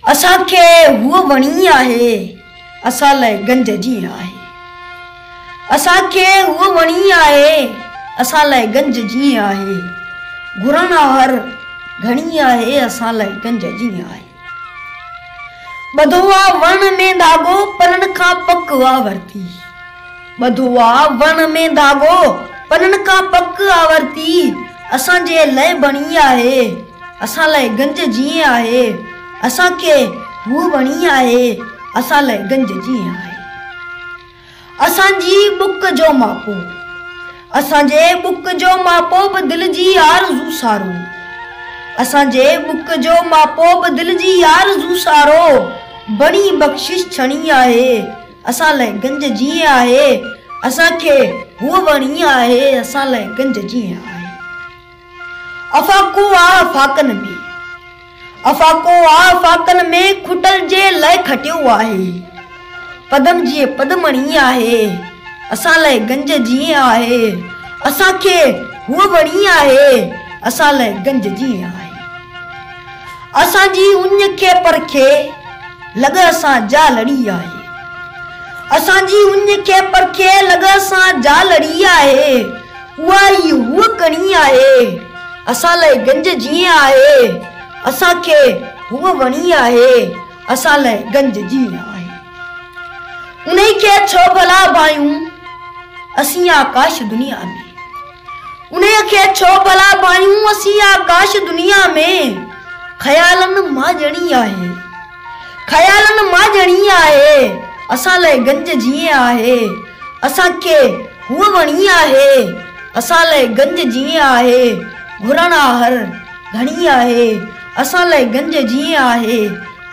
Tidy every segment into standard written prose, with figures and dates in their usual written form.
اسان کي هوء وڻي آهي، اسان لئه گنج جيئن آهي. اسان کي هوء وڻي آهي، اسان لئه گنج جيئن آهي. گهرڻ آهر گهڻي آهي، اسان لئه گنج جيئن آهي. ٻڌو آ وڻ ۾ ڌاڳو، پنن کان پڪ آ ورتي. ٻڌو آ وڻ ۾ ڌاڳو، پنن کان پڪ آ ورتي. اسان جي لئه بڻي آهي، اسان لئه گنج جيئن آهي. اسان کي هوء وڻي آهي، اسان لئه گنج جيئن آهي. اسان جي ٻڪ جو ماپو، اسان جي ٻڪ جو ماپو به دل جي آرزو سارو. اسان جي ٻڪ جو ماپو به دل جي آرزو سارو. بڻي بخشش ڇڻي آهي، اسان لئه گنج جيئن آهي. اسان کي هوء وڻي آهي، اسان لئه گنج جيئن آهي. افاقو آ افاقن ۾، افاقو آ افاقن ۾، کٽل جي لئه کٽيو آهي. پدم جيئن پدمڻي آهي، اسان لئه گنج جيئن آهي. اسان کي هوء وڻي آهي، اسان لئه گنج جيئن آهي. اسان جي اڃ کي پرکي، لڳ اسان جا لڙي آهي. اسان جي اڃ کي پرکي، لڳ اسان جا لڙي آهي. اها ئي هوء ڪڻي آهي، اسان لئه گنج جيئن آهي. اسان کي هوء وڻي آهي، اسان لئه گنج جيئن آهي. انهي کي ڇو ڀلا ڀانيون، اسين آڪاش دنيا ۾. انهيء کي ڇو ڀلا ڀانيون، اسين آڪاش دنيا ۾. خيالن مان ڄڻي آهي، خيالن مان ڄڻي آهي، اسان لئه گنج جيئن آهي. اسان کي هوء وڻي آهي، اسان لئه گنج جيئن آهي. گهرڻ آهر گهڻي آهي، اسان لئه گنج جيئن آهي.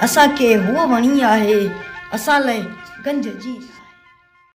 اسان کي هوء وڻي آهي، اسان لئه گنج جيئن آهي.